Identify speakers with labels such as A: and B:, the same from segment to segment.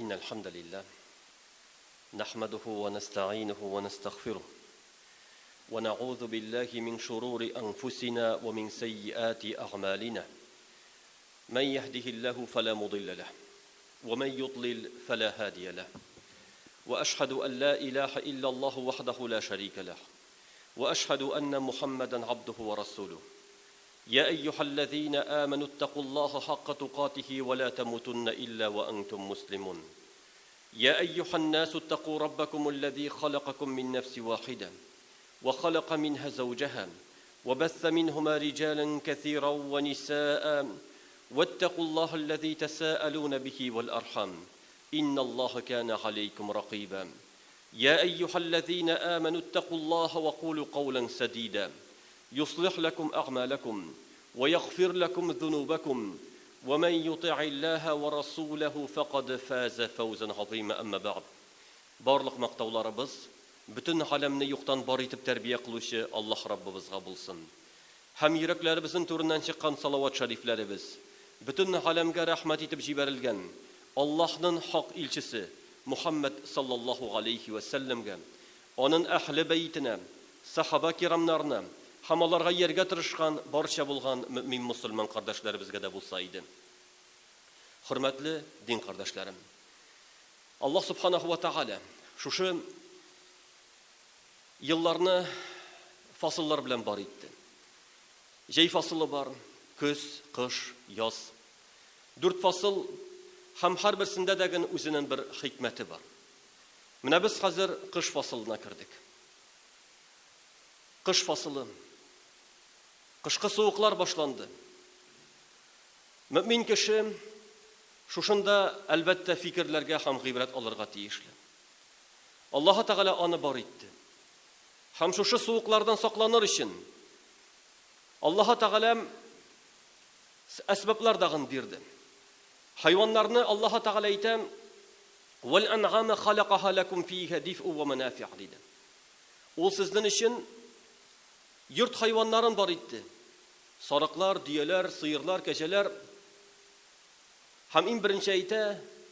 A: إن الحمد لله نحمده ونستعينه ونستغفره ونعوذ بالله من شرور أنفسنا ومن سيئات أعمالنا من يهده الله فلا مضل له ومن يضلل فلا هادي له وأشهد أن لا إله إلا الله وحده لا شريك له وأشهد أن محمدا عبده ورسوله يا أيها الذين آمنوا اتقوا الله حق تقاته ولا تموتن إلا وأنتم مسلمون يا أيها الناس اتقوا ربكم الذي خلقكم من نفس واحدة وخلق منها زوجها وبث منهما رجالا كثيرا ونساء واتقوا الله الذي تساءلون به والأرحام إن الله كان عليكم رقيبا يا أيها الذين آمنوا اتقوا الله وقولوا قولا سديدا يصلح لكم أعمالكم ويغفر لكم ذنوبكم ومن يطع الله ورسوله فقد فاز فوزا عظيما أما بعد Барлык мактауларыбыз бөтен галәмне юктан бар итеп тәрбия кылучы Аллаһ Раббыбызга булсын. Һәм йөрәкләребезнең түреннән чыккан салават шәрифләребез, бөтен галәмгә рәхмәт итеп җибәрелгән Аллаһнын хак илчесе Мухәммәд саллаллаһу галәйһи вә сәлләмгә, анын әһле бәйтенә, сахаба кирамнарына һәм аларга ияргә тырышкан барча булган мөэмин мосылман кардәшләребезгә дә булса иде. Хөрмәтле дин кардәшләрем! Аллаһ Субханаху ва Тәгалә шушы елларны фасыллар белән бар итте. Җәй фасылы бар, көз, кыш, яз. Дүрт фасыл һәм һәрберсендә дә ген үзенең бер хикмәте бар. Менә без хәзер кыш фасылына кердек. Кыш фасылы. Кышкы суыклар башланды. Мөэмин кеше шушында, әлбәттә, фикерләргә һәм гыйбрәт алырга тиешле. Аллаһы Тәгалә аны бар итте. Һәм шушы суыклардан сакланыр өчен Аллаһы Тәгалә әсбаплар дагын бирде. Хайваннарны Аллаһы Тәгалә әйтә, "Вәл ан'ама халакаха лакум фиха диф'у ва манафи'ь" диде. Ул сезнең өчен йорт хайваннарын бар итте. Сарыклар, дөяләр, сыерлар, кәҗәләр. Һәм иң беренче әйтә,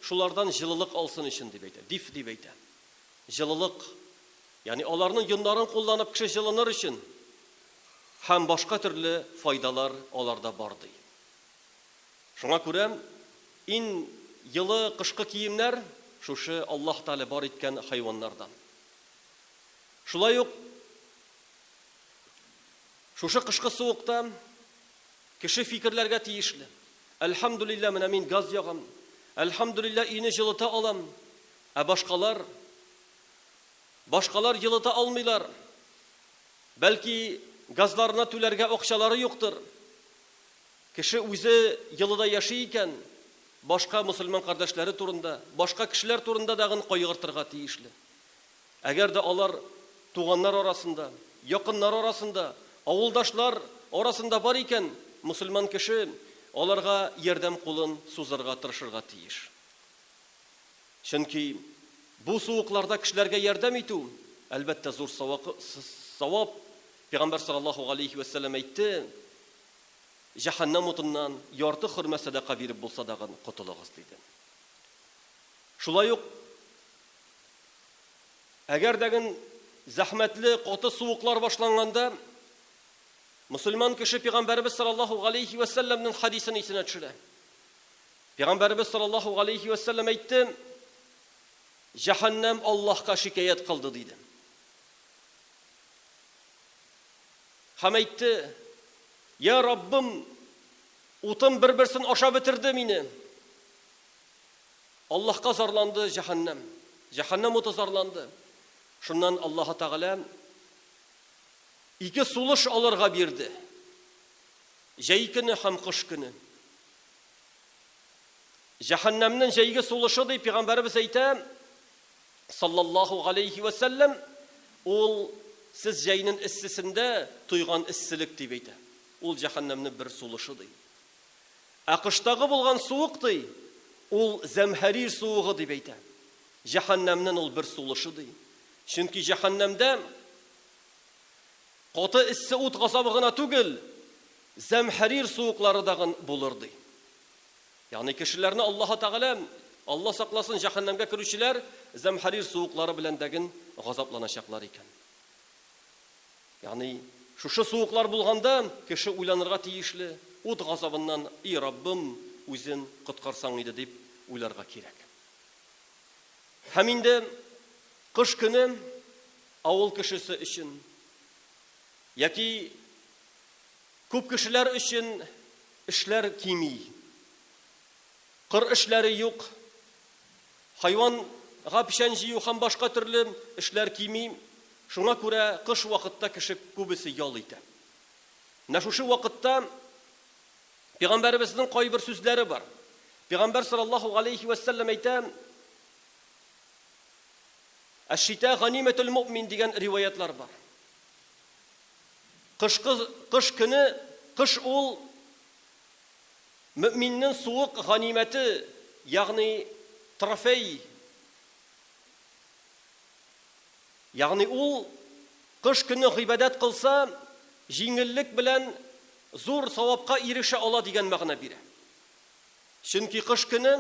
A: шулардан җылылык алсын өчен дип әйтә. Диф дип әйтә. Җылылык. Ягъни аларның йоннарын кулланып кеше җылыныр өчен һәм башка төрле файдалар аларда бар ди. Шуңа күрә иң елы кышкы киемнәр шушы Аллаһ Тәгалә бар иткән хайваннардан. Шулай ук Шушы кышкы суыкта кеше фикерләргә тиешле. Әлхәмдүлилләһ, менә мин газ ягам. Әлхәмдүлилләһ, өйне җылыта алам. Ә башкалар? Башкалар җылыта алмыйлар. Бәлки, газларына түләргә акчалары юктыр. Кеше үзе елыда яши икән, башка мөселман кардәшләре турында, башка кешеләр турында дагын кайгыртырга тиешле. Әгәр дә алар туганнар арасында, якыннар арасында, авылдашлар арасында бар икән, мөселман кеше аларга ярдәм кулын сузарга тырышырга тиеш. Чөнки бу суыкларда кешеләргә ярдәм итү, әлбәттә, зур савап. Пәйгамбәр саллаллаһу галәйһи вә сәлләм әйтте, Җәһәннәм утыннан ярты хөрмә сәдака биреп булса дагын котылыгыз, диде. Шулай ук Әгәр дәген зәхмәтле каты суыклар башланганда, мөселман кеше пәйгамбәребез саллаллаһу галәйһи вә сәлләмнең хадисын исенә төшерә. Пәйгамбәребез саллаллаһу галәйһи вә сәлләм әйтте, Җәһәннәм Аллаһка шикаять кылды, диде. Һәм әйтте, Я Раббым, утым бер-берсен ашап бетерде мине. Аллаһка зарланды җәһәннәм. Җәһәннәм уты зарланды. Шуннан Аллаһы Тәгалә ике сулыш алырга бирде. Җәй көне һәм кыш көне. Җәһәннәмнең җәйге сулышы дип пәйгамбәребез әйтә, саллаллаһу галәйһи вә сәлләм, ул сез җәйнең эссесендә тойган эсселек дип әйтә. Ул җәһәннәмнең бер сулышы ди. Ә кыштагы булган суык, ди, ул зәмһәрир суыгы, дип әйтә. Җәһәннәмнен ул бер сулышы, ди. Чөнки җәһәннәмдә каты эссе ут газабы гына түгел, зәмһәрир суыклары дагын булыр, ди. Ягъни кешеләрне Аллаһы Тәгалә Алла сакласын, җәһәннәмгә керүчеләр зәмһәрир суыклары белән дәген газапланачаклар икән. Ягъни, шушы суыклар булганда кеше уйланырга тиешле, ут газабыннан, и Раббым, үзен коткарсаң иде дип уйларга кирәк. Һәм инде кыш көне авыл кешесе өчен яки күп кешеләр өчен эшләр кими. Кыр эшләре юк, хайванга печән җыю һәм башка төрле эшләр кими, шуңа күрә кыш вакытта кеше күбесе ял итә. Менә шушы вакытта Пәйгамбәребезнең кайбер сүзләре бар. Пәйгамбәр саллаллаһу галәйһи вә сәлләм әйтә, Әш-шита ганимәтул муъмин дигән риваятлар бар. Кышкы кыш көне, кыш ул Мөэминнең суык ганимәте, ягъни трофей, ягъни ул кыш көне гыйбадәт кылса, җиңеллек белән зур савапка ирешә ала дигән мәгънә бирә. Чөнки кыш көне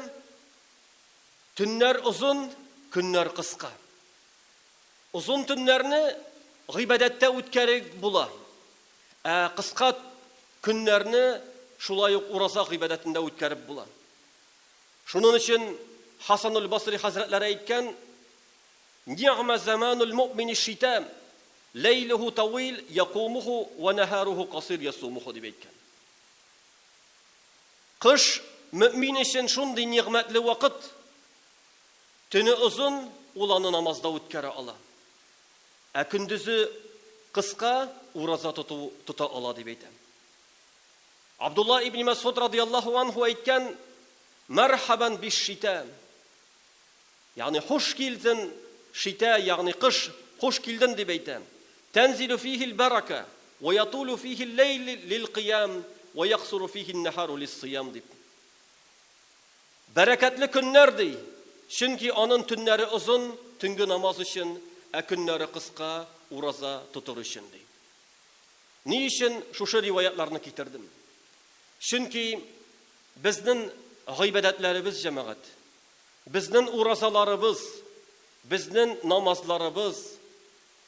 A: төннәр озын, көннәр кыска. Озын төннәрне гыйбадәттә үткәреп була. Ә кыска көннәрне шулай ук ураза гыйбадәтендә үткәреп була. Шунын өчен Хасануль Басри хәзрәтләре әйткән, Нигъмә заманул муъмини шита, ләйлүһү тавил якумуху ва наһаруху касир ясумуху дип әйткән. Кыш мөэмин өчен шундый нигъмәтле вакыт, төне озын, ул аны намазда үткәрә ала. Ә көндезе кыска, ураза тоту тота ала дип әйтә. Абдулла ибн Мәсгуд радияллаһу анһу әйткән, Мәрхәбән биш шитә. Ягъни хуш килден шитә, ягъни кыш, хуш килден дип әйтә. Тәнзилу фихил бәрака, ва ятулу фихил ләйл лил кыям, ва яксуру фихин нәһару лиссыям дип. Бәрәкәтле көннәр, ди, чөнки анын төннәре озын, төнге намаз өчен, ә көннәре кыска, ураза тотыр өчен, ди. Ни өчен шушы риваятларны китердем? Чөнки безнен гыйбадәтләребез, җәмәгать, безнен уразаларыбыз, безнен намазларыбыз,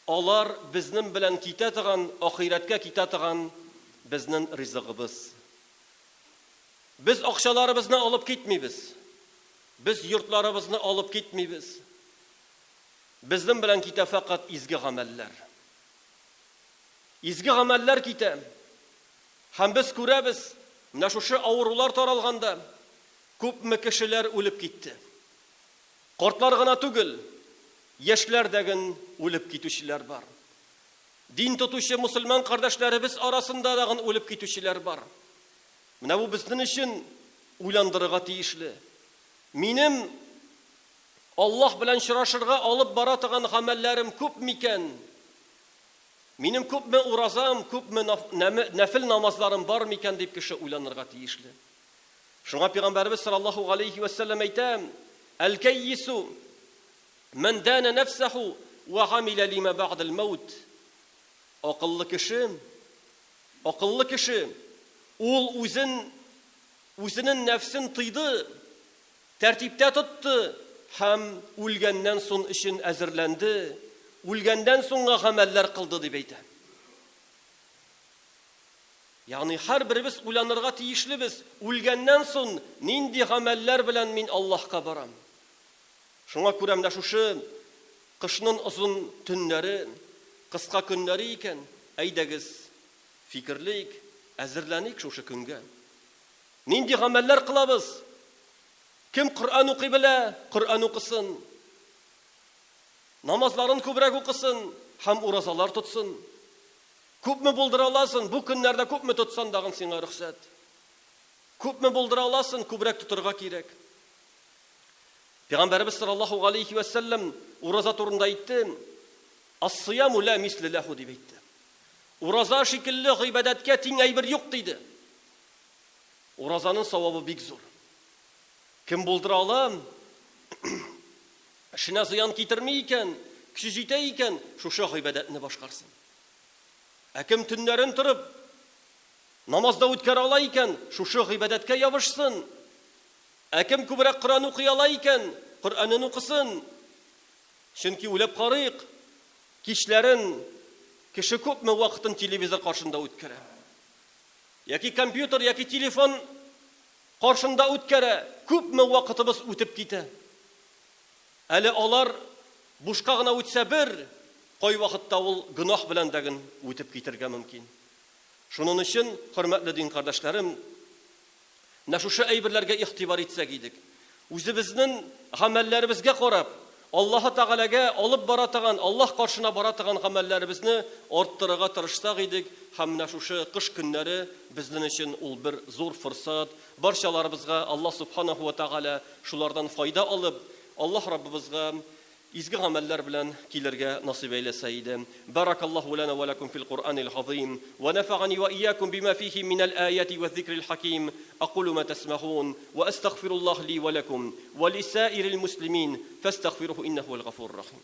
A: алар безнен белән китә торган, ахирәткә китә торган безнен ризыгыбыз. Без акчаларыбызны алып китмибез. Без йортларыбызны алып китмибез. Безнең белән китә фәкать изге гамәлләр. Изге гамәлләр китә. Һәм без күрәбез, менә шушы авырулар таралганда күпме кешеләр үлеп китте. Картлар гына түгел, яшьләр дә ген үлеп китүчеләр бар. Дин тотучы мусульман кардәшләребез арасында дагын үлеп китүчеләр бар. Менә бу безнен өчен уйландырырга тиешле. Минем Аллаһ белән очрашырга алып бара торган гамәлләрем күп микән? Минем күпме уразам, күпме нәфел намазларым бар микән дип кеше уйланырга тиешле. Шуңа пәйгамбәребез саллаллаһу галәйһи вә сәлләм әйтә, Әл-кәйису мән дана нәфсәһу вә гамилә лима бәгъдәл мәүт. Акыллы кеше Акыллы кеше, ул үзен, үзенен нәфсен тыйды, тәртиптә тотты һәм үлгәннән сон өчен әзерләнде, үлгәннән соңга гамәлләр кылды, дип әйтә. Ягъни һәрберебез уйланырга тиешлебез, үлгәннән сон нинди гамәлләр белән мин Аллаһка барам? Шуңа күрә менә шушы кышнын озын төннәре, кыска көннәре икән, әйдәгез, фикерлик, әзерләник шушы көнгә. Нинди гамәлләр кылабыз? Кем Коръән укый белә, Коръән укысын. Намазларын күбрәк укысын һәм уразалар тотсын. Күпме булдыра аласың, бу көннәрдә күпме тотсан дагын сиңа рөхсәт. Күпме булдыра аласың, күбрәк тотырга кирәк. Пәйгамбәребез саллаллаһу галәйһи вә сәлләм ураза турында әйтте, Ас-сияму ла мисле ләху дип әйтте. Ураза шикелле гыйбадәткә тиң әйбер юк диде. Уразаның савабы бик зур. Кем булдыра ала, эшенә зыян китерми икән, көче җитә икән, шушы гыйбадәтне башкарсын. Ә кем төннәрен торып, намазда үткәрә ала икән, шушы гыйбадәткә ябышсын. Ә кем күбрәк Коръән укый ала икән, Коръәнен укысын. Чөнки уйлап карыйк, кичләрен кеше күпме вакытын телевизор каршында үткәрә. Яки компьютер, яки телефон каршында үткәрә, күпме вакытыбыз үтеп китә. Әле алар бушка гына үтсә бер, кайвакытта ул гөнаһ белән дә ген үтеп китергә мөмкин. Шунын өчен, хөрмәтле дин кардәшләрем, менә шушы әйберләргә игътибар итсәк идек. Үзебезнен гамәлләребезгә карап, Аллаһы Тәгаләгә алып бара торган, Аллаһ каршына бара торган гамәлләребезне арттырырга тырышсак идек һәм менә шушы кыш көннәре безнен өчен ул бер зур форсат. Барчаларыбызга Аллаһ Субханаһу ва Тәгалә шулардан файда алып, Аллаһ Раббыбызга изге гамәлләр белән килергә насыйп әйләсә иде. Баракаллаһу лана ва лакум фил Куръанил газыйм, ва нафагани ва ияакум бима фихи минәл аяти ва зикрил хаким, акулу ма тәсмәгун, ва әстәгъфируллаһ ли ва лакум, ва лисаирил муслимин, фәстәгъфируху иннәһу хуәл гафурур рахим.